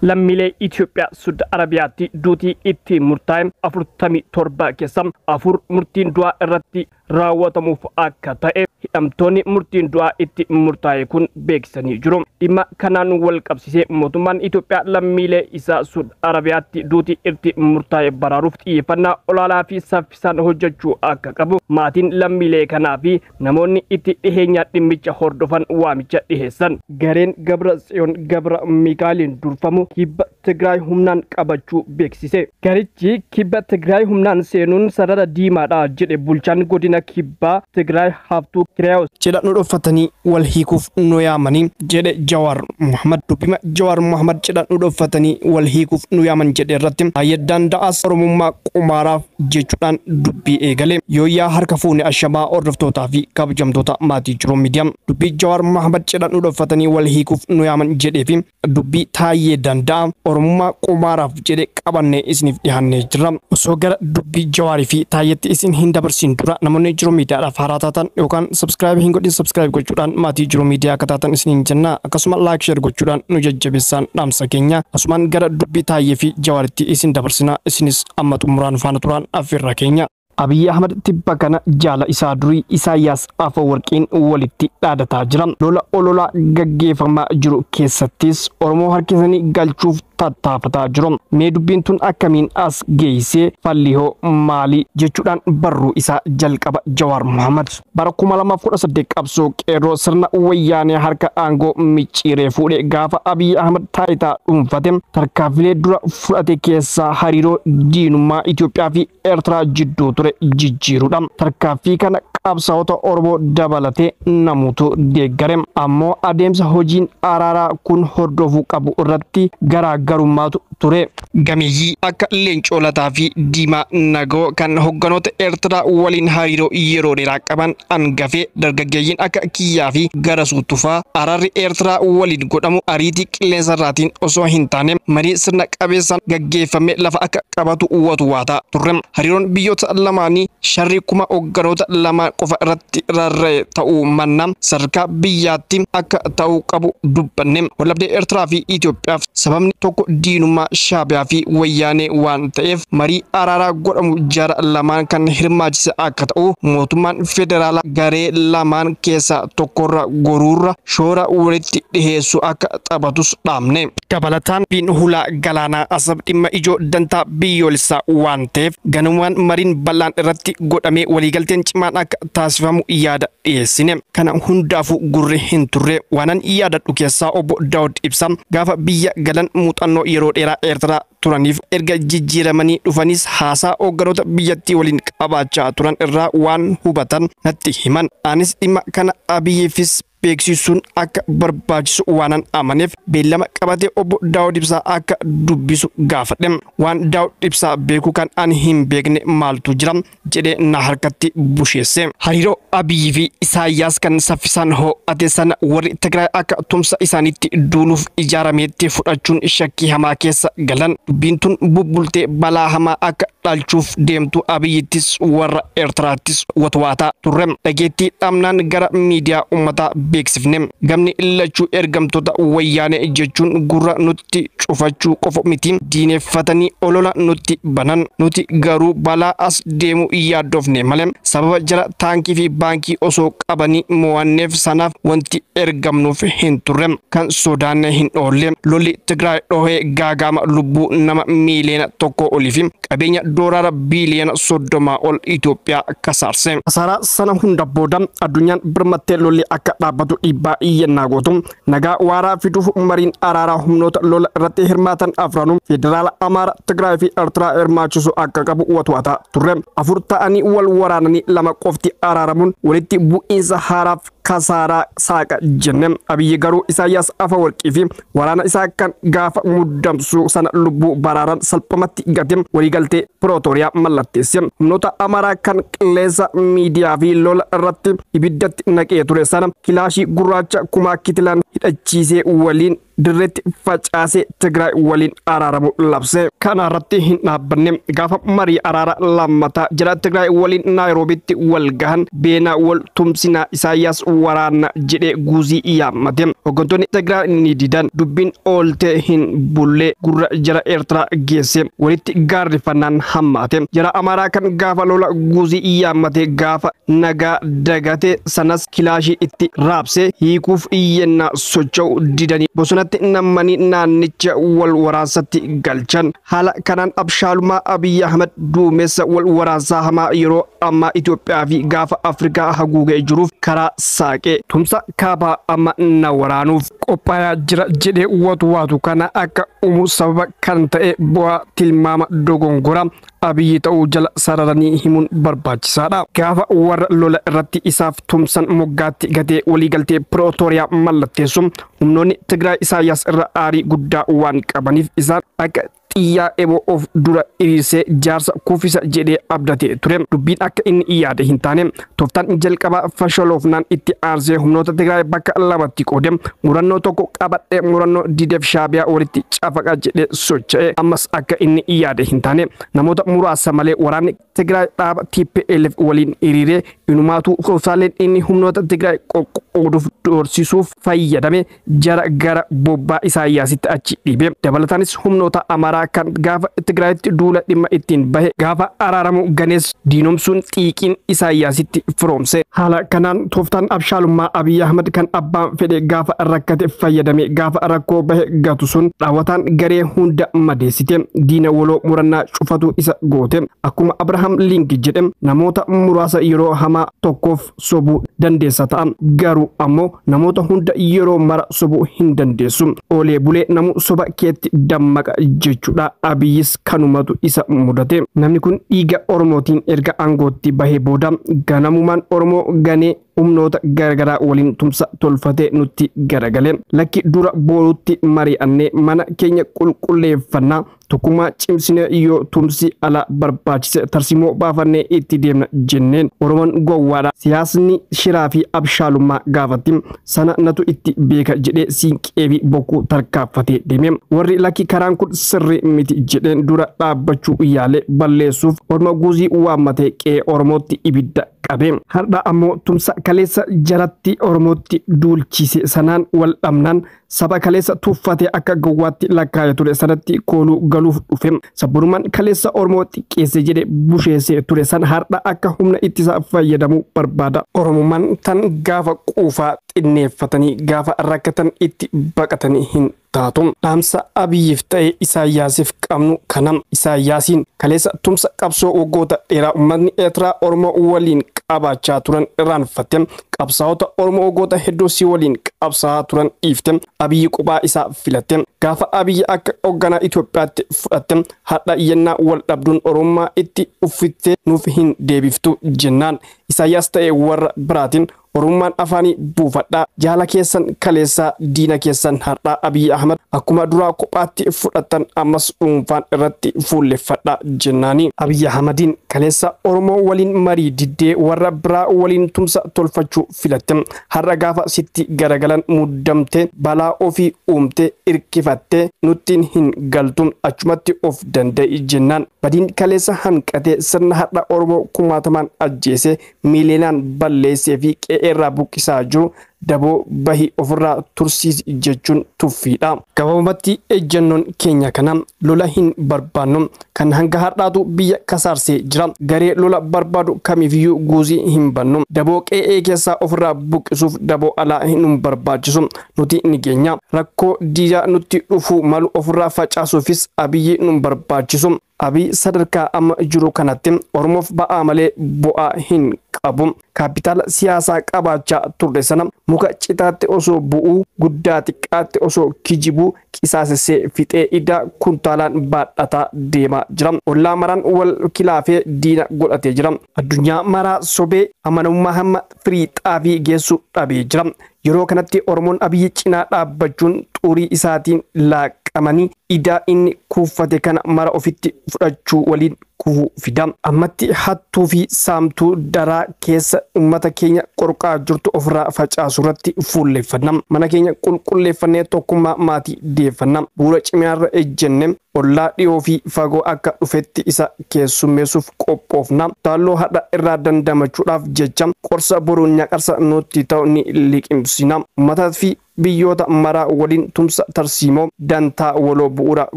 Lammiilee Itoophiyaa Suudi Arabiyaatti duutii itti murtaa'e 47 keessa 4 murtiin du'aa irratti raawwatamuuf akka ta'e hidhamtoonni murtiin du'aa itti murtaa'e kun beeksisanii jiru. Dhimma kanaan wal qabsiisee mootummaan Itoophiyaa lammiilee isaa Suudi Arabiyaatti duutii itti murtaa'e baraaruuf xiyyeeffannaa olaanaa fi saffisaan hojjechuu akka qabu maatiin lammiilee kanaa fi namoonni itti dhiheenyaa dhimmicha hordofan waamicha dhiheessan. Gareen Gabra Tsiyoon Gabra Mikaa'eliin durfamu kibba Tigraay humnaan qabachuu beeksise. Garichi kibba Tigraay humnaan seenuun sarara diimaadha jedhe bulchaan godina kibbaa Tigraay Haftuu Kiriyaawus. Cidha nu dhoffatanii wal hiikuuf nu yaamanii jedhe Jawaar Muhammad. Dubbima Jawaar Muhammad cidha nu dhoffatanii wal hiikuuf nu yaaman jedhe irratti Taayyee Danda'aas Oromummaa qumaaraaf jechuudhaan dubbii eegale. Yooyyaa harka fuune ashamaa hordoftootaa fi kabajamtoota maatii Jiruu Miidiyaa. Dubbii Jawaar Muhammad cidha nu dhoffatanii wal hiikuuf nu yaaman jedhee fi dubbii Taayyee Danda'a Oromummaa qumaaraaf jedhe qabannee isiniif dhiyaannee jirra. Osoo gara dubbii Jawaarii fi Taayyeetti isin hin dabarsin dura namoonni Jiruu Miidiyaadhaaf haaraa taatan yookaan subscribe hin godhin subscribe gochuudhaan maatii Jiruu Miidiyaa akka taatan isiniin jenna. Akkasuma like share gochuudhaan nu jajjabeessaan dhaamsa keenya. Asumaan gara dubbii Taayyee fi Jawaaritti isin dabarsina. Isinis amma xumuraan faana turaan affeerraa keenya. Abiyyi Ahmad tibba kana jaala isaa durii Isaayyaas Afawarqiin walitti dhaadataa jira. Lola ololaa gaggeeffamaa jiru keessattis Oromoo harkisanii galchuuf tattaafataa jiru. Mee dubbiin tun akkamiin as geessee fallihoo maali jechuudhaan barruu isaa jalqaba Jawaar Muhammad. Bara 2018 qabsoo qeerroo sirna wayyaanee harka aangoo micciiree fuudhee gaafa Abiyyi Ahmad taayitaa dhuunfate tarkaanfilee dura fudhate keessaa hariiroo diinummaa Itoophiyaa fi Eertiraa jidduu ture jijjiiruudha. Tarkaanfii kana qabsaa'ota Oromoo dabalatee namoota deeggare. Ammoo adeemsa hojiin araaraa kun hordofuu qabu irratti garaagarummaatu ture. Gameeyyii akka Leencoo Lataa fi Diimaa Nagoo kan hogganoota Eertiraa waliin hariiroo yeroo dheeraa qaban hangafee dargaggeeyyiin akka Kiyyaa fi Garasuu Tufaa araarri Eertiraa waliin godhamu ariitii qilleensarraatiin osoo hin taane marii sirna qabeessaan gaggeeffame lafa akka qabatu watuwaataa turre. Hariiroon biyyoota lamaanii sharri kuma hogganoota lamaan qofa irratti rarra'e ta'uu manna sadarkaa biyyaatti akka ta'uu qabu dubbanne. Wallabdee Eertiraa fi Itoophiyaaf sababni tokko diinummaa Shaabiyaa fi Wayyaanee waan ta'eef marii araaraa godhamu jara lamaan kan hirmaachise akka ta'u mootummaan federaalaa garee lamaan keessaa tokkorra goruurra shoora walitti dhiheessu akka taphatus dhaamne. Dabalataan biin hulaa galaanaa Asab dhimma ijoo dantaa biyyoolessaa waan ta'eef ganumaan mariin bal'aan irratti godhamee waliigalteen cimaan akka taasifamu yaada dhiyeessine. Kana hundaafuu gurri hin turre. Waanan yaadadhu keessaa obbo Daawud Ibsaa gaafa biyya galan muuxannoo yeroo dheeraa Eertiraa turaniif erga jijjiiramanii dhufanis haasaa hoogganoota biyyattii waliin qabaachaa turan irraa waan hubatan natti himan. Anis dhimma kana Abiyyiifis beeksisuun akka barbaachisu waanan amaneef beellama qabatee obbo Daawud Ibsaa akka dubbisu gaafadhe. Waan Daawud Ibsaa beeku kan ani hin beekne maaltu jira jedhee na harkatti busheesse. Hariiroo Abiyyi fi Isaayyaas kan saffisaan ho'ate sana warri Tigraay akka tumsa isaaniitti duuluuf ijaarameetti fudhachuun shakkii hamaa keessa galan. Dubbiin tun bubbultee balaa hamaa akka dhalchuuf deemtu Abiyyittis warra Eertiraattis watwaataa turre. Dhageettii dhabnaan gara miidiyaa uummataa beeksifne. Gamni lachuu ergamtoota wayyaanee jechuun gurra nutti cufachuu qofa miti diineffatanii olola nutti banan. Nuti garuu balaa as deemu yaaddofne malee sababa jara taankii fi baankii osoo qabanii mo'anneef sanaaf wanti ergamnuuf hin turre. Kan sodaanne hin oolle. Lolli Tigraay dhohee gaagaama lubbuu nama miiliyoona 1 olii fi qabeenya doolaara biiliyoona 30 ol Itoophiyaa kasaarse. Kasaaraa sana hunda booda addunyaan birmattee lolli akka dhaabbatu dhiibbaa iyyannaa gootu. Nagaa waaraa fiduuf mariin araaraa humnoota lola irratti hirmaatan afranuu federaala Amaara, Tigraay fi Eertiraa hirmaachisu akka qabu watwaataa turre. 4 ta'anii wal waraananii 2 qofti araaramuun walitti bu'iinsa haaraaf kasaaraa saaqa jenne. Abiyyi garuu Isaayyaas Afawarqii fi waraana isaa kan gaafa muddamsu sana lubbuu baraaran salphumatti gate waliigaltee Pirootooriyaa mallatteesse. Humnoota Amaaraa kan qilleensa miidiyaa fi lola irratti ibiddatti naqee ture sana kilaashii gurraacha kumaa kitilaan hidhachiisee waliin Dirreetti facaasee Tigraay waliin araaramu labse. Kana irratti hin dhaabbanne. Gaafa marii araara lammataa jara Tigraay waliin Naayiroobitti wal gahan beenaa wal tumsinaa Isaayyaas waraana jedhee guuzii yaammate. Hooggantoonni Tigraay ni didan. Dubbiin ooltee hin bullee gurra jara Eertiraa geesse. Walitti gaarrifannaan hammaate. Jara Amaaraa kan gaafa lola guuzii yaammate gaafa nagaa dagate sanas kilaashii itti raabse hiikuuf iyyannaa socho'u didanii bosonatti nammanii naannicha wal waraansatti galchan. Haala kanaan abshaalumaa Abiyyi Ahmed duumessa wal waraansaa hamaa yeroo ammaa Itoophiyaa fi gaafa Afrikaa haguugee jiruuf karaa saaqee tumsa kaabaa amma na waraanuuf qophaa'aa jira jedhee watu waatu kana akka uumu sababa kan ta'e bu'aa tilmaama dogongora Abiyyi ta'uu jala sararanii himuun barbaachisaadha. Gaafa warra lola irratti isaaf tumsan moggaatti gatee waliigaltee Pirootooriyaa mallatteessu humnoonni Tigraay Isaayyaas irra aarii guddaa waan qabaniif isaan akka xiyyaa eboo of dura hiriirsee jaarsa kuffisa jedhee abdatee ture. Dubbiin akka inni yaade hin taane. Tooftaan jalqabaa fashaloofnaan itti aansee humnoota Tigraay bakka lamatti qoode. Murannoo tokko qabadhee murannoo dideef Shaabiyaa walitti cafaqa jedhee socho'e. Ammas akka inni yaade hin taane. Namoota muraasa malee waraanni Tigraay dhaaba TPLF waliin hiriiree inumaatu tooftaaleen inni humnoota Tigraay qoqqooduuf doorsisuuf fayyadame jara gara bobbaa Isaayyaasitti achi dhiibe. Dabalataanis humnoota Amaaraa kan gaafa Tigraayitti duula dhimma ittiin bahe gaafa araaramu ganees diinomsuun xiiqiin Isaayyaasitti firoomse. Haala kanaan tooftaan abshaalummaa Abiyyi Ahmed kan abbaan fedhe gaafa rakkate fayyadame gaafa rakkoo bahe gatu sun dhaawwataan garee hunda madeessite diina waloo murannaa cufatu isa goote. Akkuma Abrahaam Link jedhe namoota muraasa yeroo hamaa tokkoof sobuu dandeessa ta'a, garuu ammoo namoota hunda yeroo mara sobuu hin dandeessu. Oolee bulee namu soba keetti dammaqa jechuudha. Abiyyis kanumatu isa mudate. Namni kun dhiiga Oromootiin erga aangootti bahee booda ganamumaan Oromoo ganee humnoota garagaraa waliin tumsa tolfatee nutti garagale. Lakki dura boorutti mari'annee mana keenya qulqulleeffannaa, tokkummaa cimsine, yoo tumsi ala barbaachise tarsimoo baafannee itti deemna jenneen. Oromoon gowwaadha. Siyaasni shiraa fi abshaalummaa gaafatti sana natu itti beeka jedhee siinqee fi bokkuu tarkaanfatee deeme. Warri lakki karaan kun sirrii miti jedheen dura dhaabbachuu yaale balleessuuf orma guuzii waammatee qe'ee Oromootti ibidda qabe. Har'a ammoo tumsa kaleessa jalatti Oromootti duulchise sanaan wal dhabnaan saba kaleessa tuffatee akka gowwaatti lakkaa'ee ture sanatti kooluu galuuf dhufe. Sabboonummaan kaleessa Oromoo xiqqeesse jedhe busheessee ture san har'a akka humna ittisa fayyadamuu barbaada. Oromummaan tan gaafa quufaa xinneeffatanii gaafa rakkatan itti baqatanii hin taatu. Dhaamsa Abiyyiif ta'e Isaayyaasiif qabnu kana. Isaayyaasiin kaleessa tumsa qabsoo waggoota dheeraa uummatni Eertiraa Oromoo waliin qabaachaa turan irraanfatte, qabsaa'ota Oromoo waggoota hedduu si waliin qabsaa'aa turan dhiifte, Abiyyi qophaa isaa filatte. Gaafa Abiyyi akka hoogganaa Itoophiyaatti fudhatte hadha yennaa wal dhabduun Oromummaa itti uffittee nuuf hin deebiftu jennaan. Isaayyaas ta'e warra biraatiin Oromummaan afaanii buufadhaa, jaala keessan kaleessaa diina keessan har'aa Abiyyi Ahmad akkuma duraa kophaatti fudhatan ammas dhuunfaan irratti fuulleffadhaa jennaani. Abiyyi Ahmadiin kaleessa Oromoo waliin marii diddee warra biraa waliin tumsa tolfachuu filatte. Har'a gaafa sitti garagalan muddamte balaa ofii uumte irkifatte nuttiin hin galtu, achumatti of danda'i jennaan. Badiin kaleessa hanqatee sirna har'a Oromoo kumaatamaan ajjeese, miiliyoonaan balleessee fi qe'ee irraa buqqisaa jiru daboo bahi ofirraa tursiisi jechuun tuffiidha. Gabaabumatti ejjennoon keenya kana lola hin barbaannu, kan hanga har'aatu biyya kasaarsee jira. Garee lola barbaadu kamiifiyyuu guuzii hin bannu. Daboo qe'ee keessaa ofirraa buqqisuuf daboo alaa hin barbaachisu. Nuti ni geenya. Rakkoo diidaa nutti dhufuu malu ofirraa facaasuufis Abiyyi nu barbaachisu. Abiy sadarkaa amma jiru kanatti Oromoof ba'aa malee bu'aa hin qabu. Kaapitaala siyaasaa qabaachaa turre sana muka citaatti osoo bu'uu, guddaa xiqqaatti osoo kijibuu qisaasessee fixee idaa kuntaalaan baadhataa deemaa jira. Ollaa maraan wal kilaafee diina godhatee jira. Addunyaa maraa sobee amanamummaa hamma firii xaafii geessu dhabee jira. Yeroo kanatti Oromoon Abiyyi cinaa dhaabbachuun xurii isaatiin laaqamanii idaa inni kuuffate kana mara ofitti fudhachuu waliin kufuu fida. Ammatti hattuu fi saamtuu daraa keessa uummata keenya qorqaa jirtu ofirraa facaasu irratti fuulleeffanna. Mana keenya qulqulleeffannee tokkummaa maatii deeffanna. Bu'uura cimaarra ejjenne ollaa dhiyoo fi fagoo akka dhufetti isa keessummeessuuf qophoofna. Taalloo hadha irraa dandamachuudhaaf jecha qorsa boruu nyaqarsa nutti ta'u ni liqimsina. Uummataa fi biyyoota maraa waliin tumsa tarsiimoo dantaa waloo bu'uura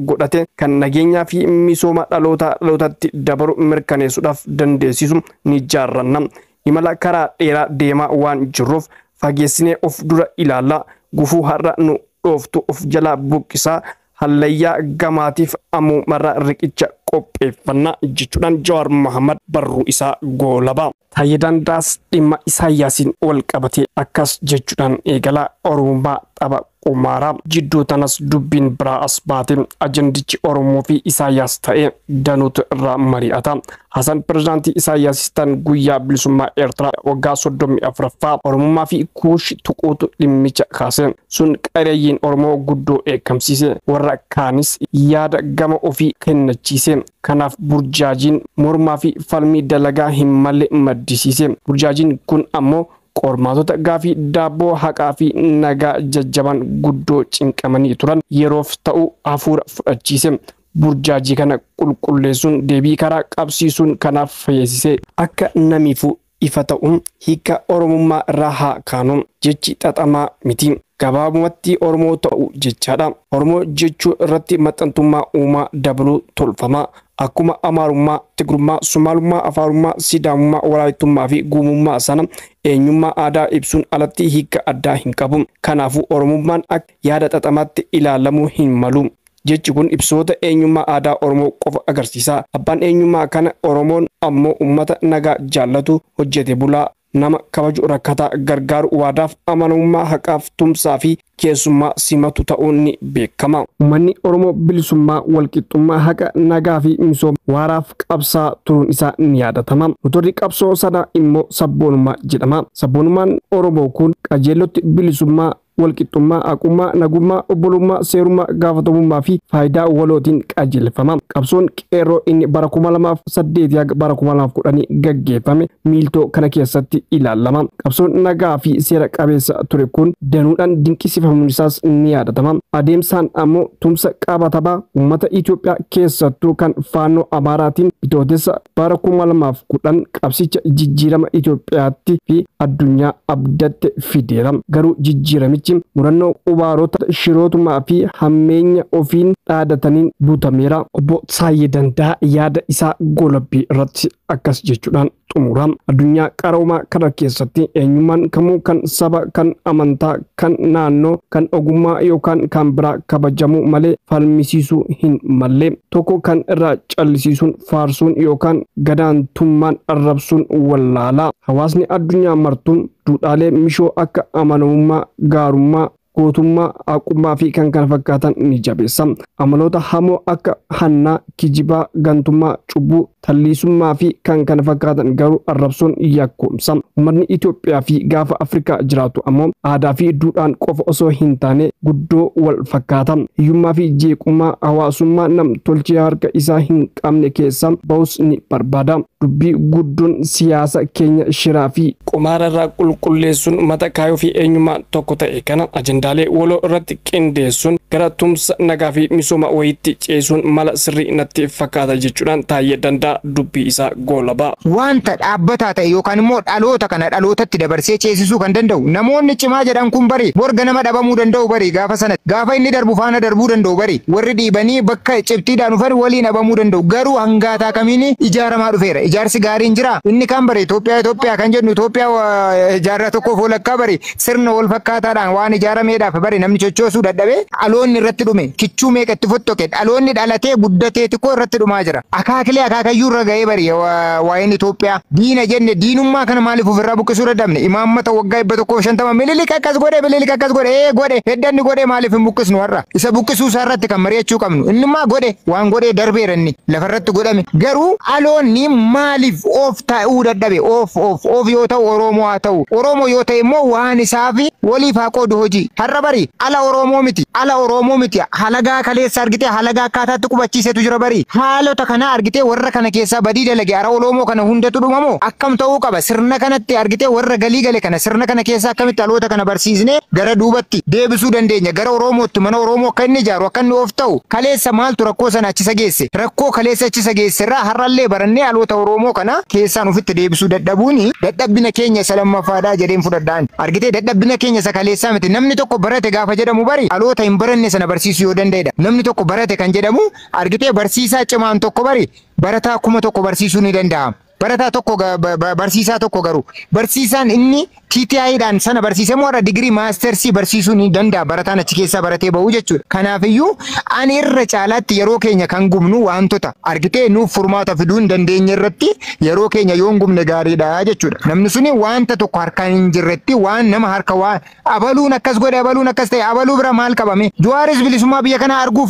godhate kan nageenyaa fi misooma dhaloota dhalootatti dabaru mirkaneessuudhaaf dandeessisu ni jaarranna. Imala karaa dheeraa deemaa waan jirruuf fageessinee of dura ilaalla. Gufuu har'a nu dhooftu of jalaa buqqisaa hallayyaa gamaatiif ammumarra riqicha qopheeffanna jechuudhaan Jawaar Mohammad barruu isaa goolaba. Taayyee Dandaas dhimma Isaayyaasiin wal qabate akkas jechuudhaan eegala. Oromummaa tapha qumaaraa jidduu tanas dubbiin biraa as baate ajandichi Oromoo fi Isaayyaas ta'e danuutu irraa mari'ata. Hasan pirezidaantii Isaayyaasis tan guyyaa bilisummaa Eertiraa waggaa 34ffaa Oromummaa fi Kuush tuquutu dhimmicha kaase. Sun qareeyyiin Oromoo guddoo dheekkamsiise. Warra kaanis yaada gama ofii kennachiise. Kanaaf burjaajiin mormaa fi falmii dalagaa hin malle maddisiise. Burjaajiin kun ammoo qormaatota gaafii daabboo haqaa fi nagaa jajjaban guddoo cinqamanii turan yeroof ta'u hafuura fudhachiise. Burjaajii kana qulqulleessuun deebii karaa qabsiisuun kanaaf fayyasise. Akka namiifuu ifa ta'uun hiika Oromummaa irraa haa kaanu jechi xaxamaa miti. Gabaabumatti Oromoo ta'u jechaadha. Oromoo jechuu irratti maxxantummaa uumaa dabaluu tolfama. Akkuma Amaarummaa, Tigrummaa, Sumaalummaa, Afaarummaa, Sidaamummaa, Walaayittummaa fi Guumummaa sana eenyummaa aadaa ibsuun alatti hiika addaa hin qabu. Kanaafuu Oromummaan akka yaada xaxamaatti ilaalamuu hin malu. Jechi kun ibsoota eenyummaa aadaa Oromoo qofa agarsiisa. Abbaan eenyummaa kana Oromoon ammoo uummata nagaa jaallatu, hojjete bulaa, nama kabaju, rakkataa gargaaru, waadaaf amanamummaa, haqaaf tumsaa fi keessummaa simatu ta'uun ni beekama. Uummanni Oromoo bilisummaa, walqixxummaa, haqa, nagaa fi misooma waaraaf qabsaa turuun isaa ni yaadatama. Motorri qabsoo sanaa immoo sabboonummaa jedhama. Sabboonummaan Oromoo kun qajeellotti bilisummaa, walqixxummaa, haqummaa, nagummaa, obbolummaa, seerummaa, gaafatamummaa fi faayidaa walootiin qajeelfama. Qabsoon qeerroo inni bara 2008 haga bara 2010 gaggeeffame miiltoo kana keessatti ilaalama. Qabsoon nagaa fi seera qabeessa ture kun danuudhaan dinqisiifamuun isaas ni yaadatama. Adeemsaan ammoo tumsa qabatamaa uummata Itoophiyaa keessattuu kan faannoo Amaaraatiin bitootessa bara 2010 qabsicha jijjiirama Itoophiyaatti fi addunyaa abdatte fideera. Garuu jijjiiramichi murannoo qubaarota shirootumaa fi hammeenya ofiin dhaadataniin butameera. Obbo Taayyee Dandaa yaada isaa goolabbii irratti akkas jechuudhaan xumura. Addunyaa qaroomaa kana keessatti eenyummaan kamuu kan saba, kan amantaa, kan naannoo, kan ogummaa yookaan kan biraa kabajamuu malee falmisiisuu hin malle. Tokko kan irraa callisiisuun, faarsuun yookaan gadaantummaan arrabsuun wallaalaa. Hawaasni addunyaa martuun duudhaalee mishoo akka amanamummaa, gaarummaa, gootummaa, haqummaa fi kan kana fakkaatan ni jabeessa. Amaloota hamoo akka hannaa, kijibaa, gantummaa, cubbuu, talliisummaa fi kan kana fakkaatan garuu arrabsuun yakkoomsa. Uummanni Itoophiyaa fi gaafa Afrikaa jiraatu ammoo aadaa fi duudhaan qofa osoo hin taane guddoo wal fakkaata. Hiyyummaa fi jeeqummaa hawaasummaa nam tolchee harka isaa hin qabne keessa bahus ni barbaada. Dubbii guddoon siyaasa keenya shiraa fi qumaara irraa qulqulleessuun mata kaayoo fi eenyummaa tokko ta'e kana ajendaalee waloo irratti qindeessuun gara tumsa nagaa fi misooma wayiitti ceesuun mala sirrii natti fakkaata jechuudhaan Taayyee Dandaa dubbii isaa goolaba. Wanta dhaabbataa ta'e yookaan immoo dhaloota kana dhalootatti dabarsee ceesisuu kan danda'u namoonni cimaa jedhan kun bari borga nama dhabamuu danda'u bari gaafa sana gaafa inni darbu faana darbuu danda'u bari warri dhiibanii bakka cibxiidhaan dhufan waliin dhabamuu danda'u garuu hangaataa kamiin ijaaramaa dhufeera. Ijaarsi gaariin jira inni kan bari Itoophiyaa kan jennu Itoophiyaa jaarraa tokkoof walakkaa bari sirna wal fakkaataadhaan waan ijaarameedhaaf bari namni sochoosuu dadhabee dhaloonni irratti dhume kichuu meeqa itti fottoqe dhaloonni dhalatee guddatee xiqqoo irratti dhumaa jira. Akaakilee akaakayyuu irra ga'ee bari waa'een Itoophiyaa diina jenne diinummaa kana maaliif ofirraa buqqisuu dadhabne imaammata waggaa 150 Minilik akkas godhe Minilik akkas godhe ee godhe heddanni godhe maaliif hin buqqisnu har'a isa buqqisuu isaa irratti kan mari'achuu qabnu innummaa godhe waan godhee darbeera inni lafarratti godhame garuu dhaloonni maaliif of ta'uu dadhabe of of of yoo ta'u Oromoo haa ta'u Oromoo yoo ta'e immoo waan isaa fi waliif haa qoodu hojii Har'a bari ala Oromoo miti, ala Oromoo miti, halagaa kaleessa argitee halagaa akkaataatti qubachiisetu jira bari. Haalota kana argitee warra kana keessaa badii dalage ara Oromoo kana hundatu dhumamoo akkam ta'uu qaba? Sirna kanatti argitee warra galii gale kana sirna kana keessaa akkamitti dhaloota kana barsiisnee gara duubatti deebisuu dandeenya? Gara Oromootti mana Oromoo akka inni ijaaru, akka inni of ta'u, kaleessa maaltu rakkoo sana achisa geesse? Rakkoo kaleessa achisa geesse irraa har'allee barannee dhaloota Oromoo kana keessaan ofitti deebisuu dadhabuuni dadhabbina keenya isa lammaffaadhaa jedheen fudhadhaan. Argitee dadhabbina keenya isa kaleessaa miti. Namni tokko barate gaafa jedhamu bari dhaloota hin baranne sana barsiisuu yoo danda'edha. Namni tokko barate kan jedhamu argitee barsiisaa cimaan tokko bari barataa 1000 barsiisuu ni danda'a. Barataa tokko barsiisaa tokko garuu barsiisaan inni TTI dhaan sana barsiisee moo digirii maastersii barsiisuu ni danda'a barataan achi keessaa baratee ba'uu jechuudha. Kanaafiyyuu ani irra caalaatti yeroo keenya kan gubnu wantoota argitee nuuf furmaata fiduu hin dandeenye irratti yeroo keenya yoo hin gubne gaariidha jechuudha. Namni suni wanta tokko harkaan hin jirretti waan nama harka waan abaluun akkas godhe, abaluun akkas ta'e, abaluu bira maal qabame? Jawaaris bilisummaa biyya kanaa arguu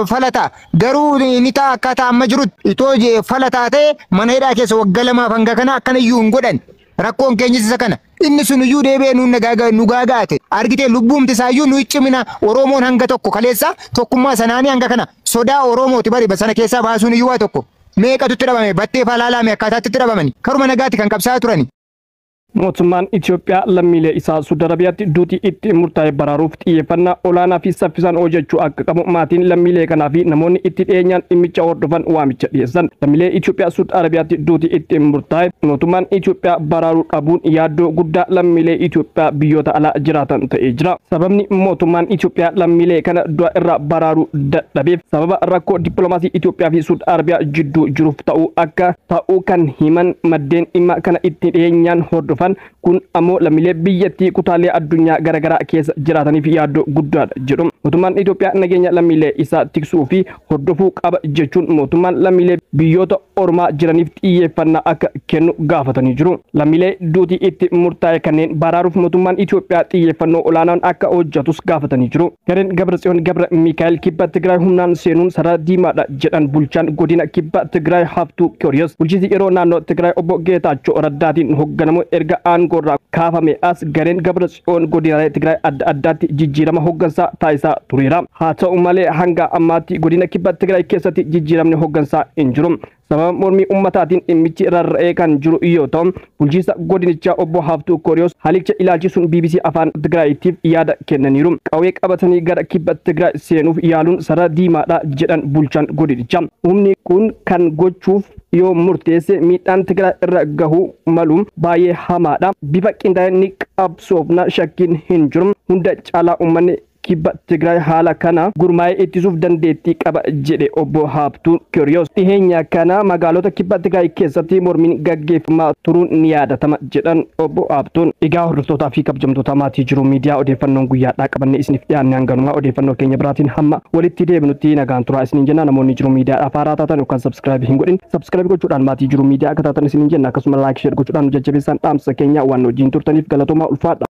falata garuu ni ta'a akkaataa amma jirutti itoo falataa ta'e mana hidhaa keessa waggaa lamaaf hanga kana akkana iyyuu hin godhan. Rakkoon keenyis isa kana. Inni sun iyyuu deebi'ee nu gaagaate. Argitee lubbuumti isaayyuu nu cimina Oromoon hanga tokko kaleessa tokkummaa sanaanii hanga kana sodaa Oromooti bari sana keessaa baasuun iyyuu waa tokko. Meeqatu itti dhabame? Battee falaalaame akkaataatti itti dhabamani. Karuma nagaatti kan qabsaa'aa turani. Mootummaan Itoophiyaa lammiilee isaa Suudi Arabiyaatti duuti itti murtaa'e baraaruuf xiyyeeffannaa olaanaa fi saffisaan hojjechuu akka qabu maatiin lammiilee kanaa fi namoonni itti dhiyeenyaan dhimmicha hordofan waamicha dhiyeessan. Lammiilee Itoophiyaa Suudi Arabiyaatti duuti itti murtaa'e mootummaan Itoophiyaa baraaruu dhabuun yaaddoo guddaa lammiilee Itoophiyaa biyyoota alaa jiraatan ta'ee jira. Sababni mootummaan Itoophiyaa lammiilee kana du'a irraa baraaruu dadhabeef sababa rakkoo dippiloomaasii Itoophiyaa fi Suudi Arabiyaa jidduu jiruuf ta'uu akka ta'uu kan himan maddeen dhimma kana itti dhiyeenyaan hordofan kun ammoo lammiilee biyyattii kutaalee addunyaa garaagaraa keessa jiraataniif yaaddoo guddaadha jedhu. Mootummaan Itoophiyaa nageenya lammiilee isaa tiksuu fi hordofuu qaba jechuun mootummaan lammiilee biyyoota ormaa jiraniif xiyyeeffannaa akka kennu gaafatanii jiru. Lammiilee duutii itti murtaa'e kanneen baraaruuf mootummaan Itoophiyaa xiyyeeffannoo olaanaan akka hojjetus gaafatanii jiru. Gareen Gabratsiyoon Gabra Miikaa'el kibba Tigraay humnaan seenuun sarara diimaadha jedhan bulchaan godina kibba Tigraay Haftuu Kiyooriyos. Bulchiinsi yeroo naannoo Tigraay obbo Geetaachoo Raddaatiin hoogganamu erga aangoorraa kaafame as gareen Gabratsiyoon godinaalee Tigraay adda addaatti jijjiirama hooggansaa taasisaa tureera. Haa ta'u malee hanga ammaatti godina kibba Tigraay keessatti jijjiiramni hooggansaa hin jiru. Sababa mormii ummataatiin dhimmichi rarra'ee kan jiru yoo ta'u bulchiinsa godinichaa obbo Haftuu Kooriyoos haalicha ilaalchisuun BBC afaan Tigraayiitiif yaada kennaniiru. Qawwee qabatanii gara kibba Tigraay seenuuf yaaluun sarara diimaadha jedhan bulchaan godinichaa. Humni kun kan gochuuf yoo murteesse miidhaan Tigraay irra gahuu malu baay'ee hamaadha. Bifa qindaa'een ni qabsoofna shakkiin hin jiru. Hunda caalaa uummanni kibba Tigraay haala kana gurmaa'ee ittisuuf dandeettii qaba jedhe obbo Haftuu Kiyooriyos. Dhiheenya kana magaalota kibba Tigraay keessatti mormiin gaggeeffamaa turuun ni yaadatama jedhan obbo Haftuun. Egaa hordoftootaa fi kabajamtoota maatii jiru miidiyaa odeeffannoon guyyaadhaa qabannee isiniif dhiyaanne hanganumaa odeeffannoo keenya biraatiin hamma walitti deebinutti nagaan turaa isiniin jenna. Namoonni jiru miidiyaadhaaf haaraa taatan yookaan sabskiraayib hin godhin sabskiraayib gochuudhaan maatii jiru miidiyaa akka taatan isiniin jenna. Akkasuma laayik sheer gochuudhaan nu jajjabeessaan dhaamsa keenya waan wajjin turtaniif galatoomaa ulfaadha.